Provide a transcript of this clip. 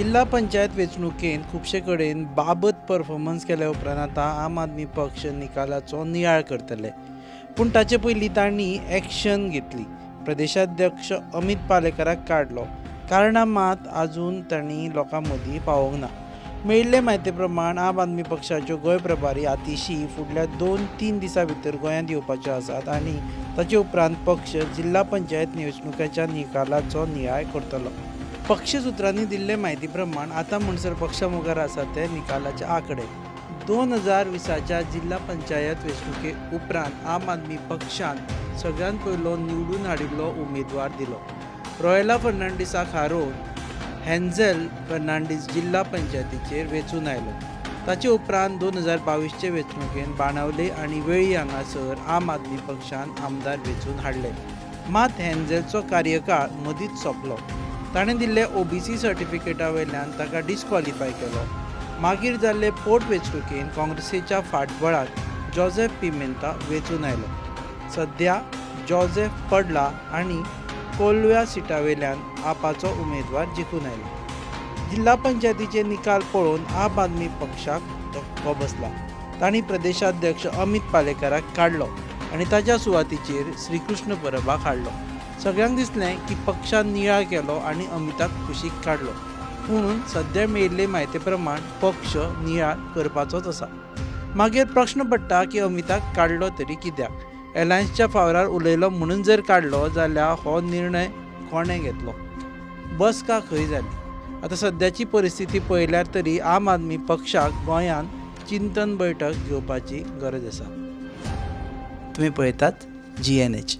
जिल्हा पंचायत वेंचणुकेंत खुबशे कडेन बाबत परफॉर्मन्स केल्या उपरांत आतां आम आदमी पक्ष निकालाचो नियाळ करतले. पूण ताचे पयलीं तांणी एक्शन घेतली. प्रदेशाध्यक्ष अमीत पालेकराक काडलो. कारणां मात आजून तांणी लोकां मदीं पावोवंक ना. मेळिल्ले म्हायती प्रमाण आम आदमी पक्षाच्यो गोंय प्रभारी आतिशी फुडल्या 2-3 दिसां भितर गोंयांत येवपाच्यो आसात आनी ताचे उपरांत पक्ष जिल्हा पंचायत वेंचणुकेच्या निकालाचो नियाळ करतलो. पक्ष सुत्रांनी दिल्ले म्हायती प्रमाण आतां म्हणसर पक्षा मुखार आसा ते निकालाचे आंकडे. 2020च्या जिल्हा पंचायत वेंचणुके उपरांत आम आदमी पक्षान सगळ्यांत पयलो निवडून हाडिल्लो उमेदवार दिलो. रॉयला फर्नांडीसाक हारोवन हेन्झेल फर्नांडीस जिल्हा पंचायतीचेर वेंचून आयलो. ताचे उपरांत 2022चे वेंचणुकेंत बाणावले आनी वेळ्ळी हांगासर आम आदमी पक्षान आमदार वेंचून हाडले. मात हेन्झेलचो कार्यकाळ मदींच सोंपलो. ताणें दिल्ले ओबीसी सर्टिफिकेटा वयल्यान ताका डिस्क्वॉलिफाय केलो. मागीर जाल्ले पोट वेंचणुकेंत काँग्रेसीच्या फाटबळार जोझेफ पिमेंता वेंचून आयलो. सद्या जोझेफ पडला आनी कोलव्या सिटा वयल्यान आपाचो उमेदवार जिखून आयलो. जिल्हा पंचायतीचे निकाल पळोवन आम आदमी पक्षाक धक्को बसला. तांणी प्रदेशाध्यक्ष अमीत पालेकराक काडलो आनी ताच्या सुवातीचेर श्रीकृष्ण परबाक हाडलो. सगळ्यांक दिसलें की पक्षान नियाळ केलो आनी अमिताक कुशीक काडलो. पूण सद्या मेळिल्ले म्हायती प्रमाण पक्ष नियाळ करपाचोच आसा. मागीर प्रश्न पडटा की अमिताक काडलो तरी कित्याक? एलायन्सच्या फावरार उलयलो म्हणून जर काडलो जाल्यार हो निर्णय कोणें घेतलो? बसका खंय जाली? आतां सद्याची परिस्थिती पळयल्यार तरी आम आदमी पक्षाक गोंयांत चिंतन बैठक घेवपाची गरज आसा. तुमी पळयतात जीएनएच.